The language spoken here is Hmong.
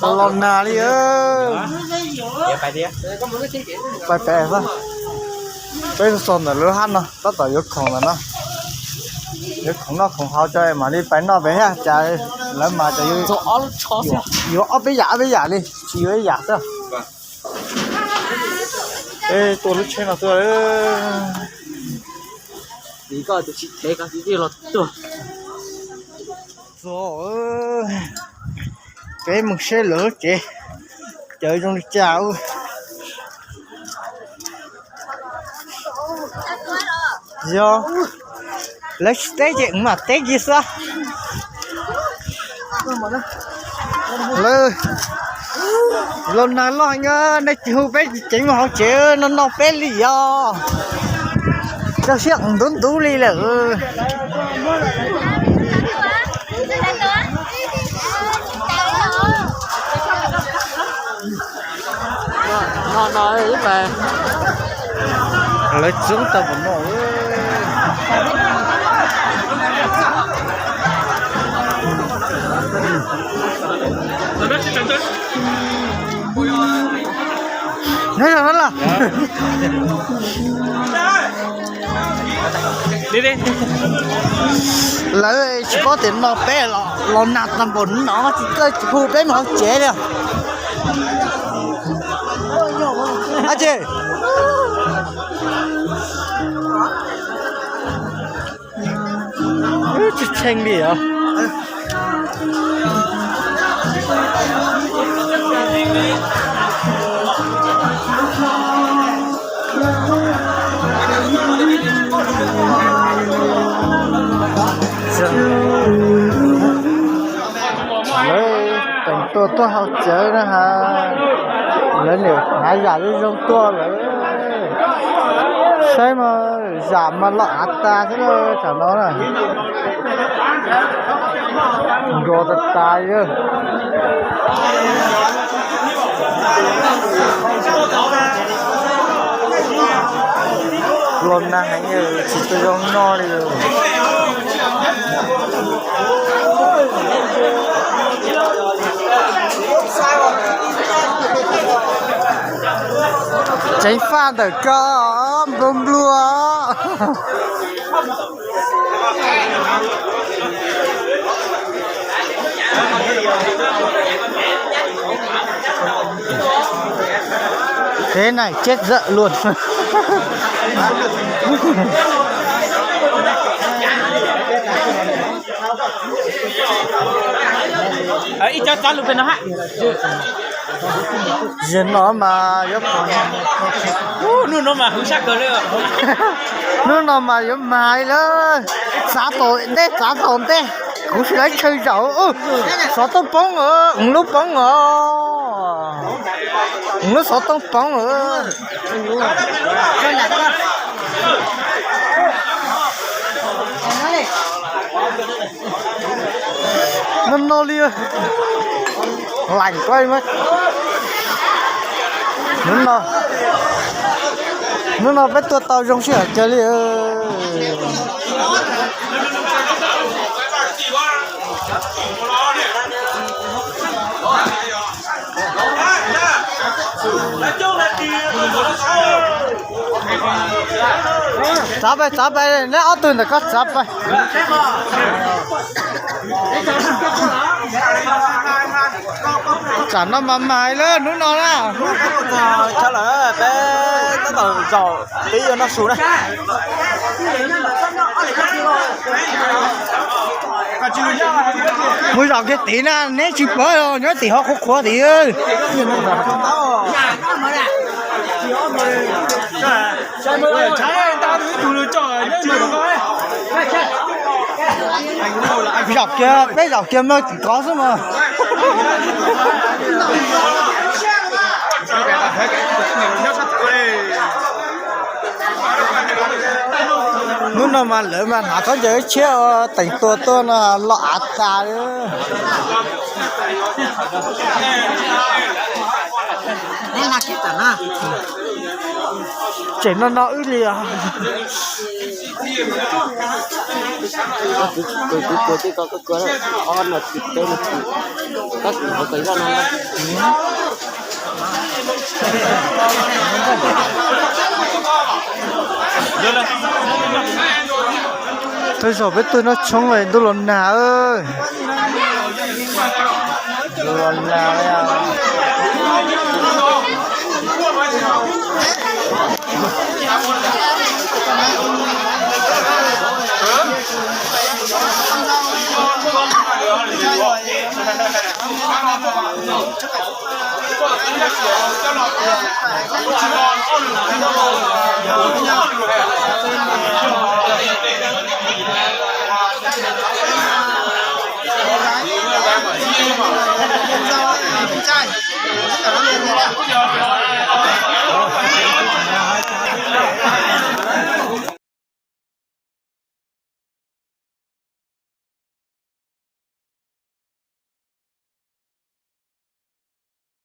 Los nag li. Pais pem xwb. Peb txog ntawm lub hab no tab tom yuav khoom ntawm no. Yuav khoom noj khoom haus tso mam li pais noj pem thiab, cas lawv mas cas yuav ob peb yam ob peb yam li, tsis yuav ib yam xwb. Ej, tuaj lub tsheb no tuaj. Txiv, koj tus tsis thev koj txiv tij los tuaj. Txog, peb mus saib lawv lub tsev, cawv zoo li cas. Yog lawv tsis teb ces wb mam teb kiag xwb. Lawv, los nag loj heev, nej tsis hu peb ceev mus hauv tsev no no peb li os. Txog siab ntub ntub li lawm. No no ib pais. Lawv txoob tau npaum no. Nyob zoo na los. Lawv tsis paub tias no peb los nag tag npaum no tsis txawj tsis hu peb mus hauv tsev li. Ab tsi. Tsis tshee li os. Lawv teem tuaj tuaj hauv tsev na has, lawv niam hnav zam zoo zoo tuaj lawm. Saib mas zam mas los av tas xwb na tsam no na. Nrov tas tas li. Los nag heev tsis tau zoo noj li. Tseev faj ntawm ko nplua nplua. Thế này chết dở luôn. Ib co txav lus pem no hab. Zaum no mas yuav, hnub no mas hwv sab kawg li. Hnub no mas yuav mas lawm. Txav tau ntej, txav tau ntej. Kuv sim lawv chaw zaum. Xov tooj poob os, lub poob os. Lub xov tooj poob os. No no li. Laim ko. Hnub no, hnub no peb tuaj tau zoo sij hawm kawg li. Txav pais, txav pais, neb ob tug ntawm ko txav pais. Tsam no mas mas lawm hnub no na. Peb tab tom zaum peb yuav noj su na. Mus zaum kiag tid na, neb tsis paub os, nyob tim hov qhuav qhuav tid. Zaum kiag, peb zaum kiag mas tim ko xwb mas. Hnub no mas lawv mas hnav khaub ncaws tshiab teem tuaj tuaj no los av tas li. Tseem no no wb li os. Koj kwv, koj kwv kuas tib ko koj kuas ob no tsis peb no tsis, koj kwv hauv koj zoj no. Tej zaum peb tug noj tshoob ntuj los nag. Ntuj los nag.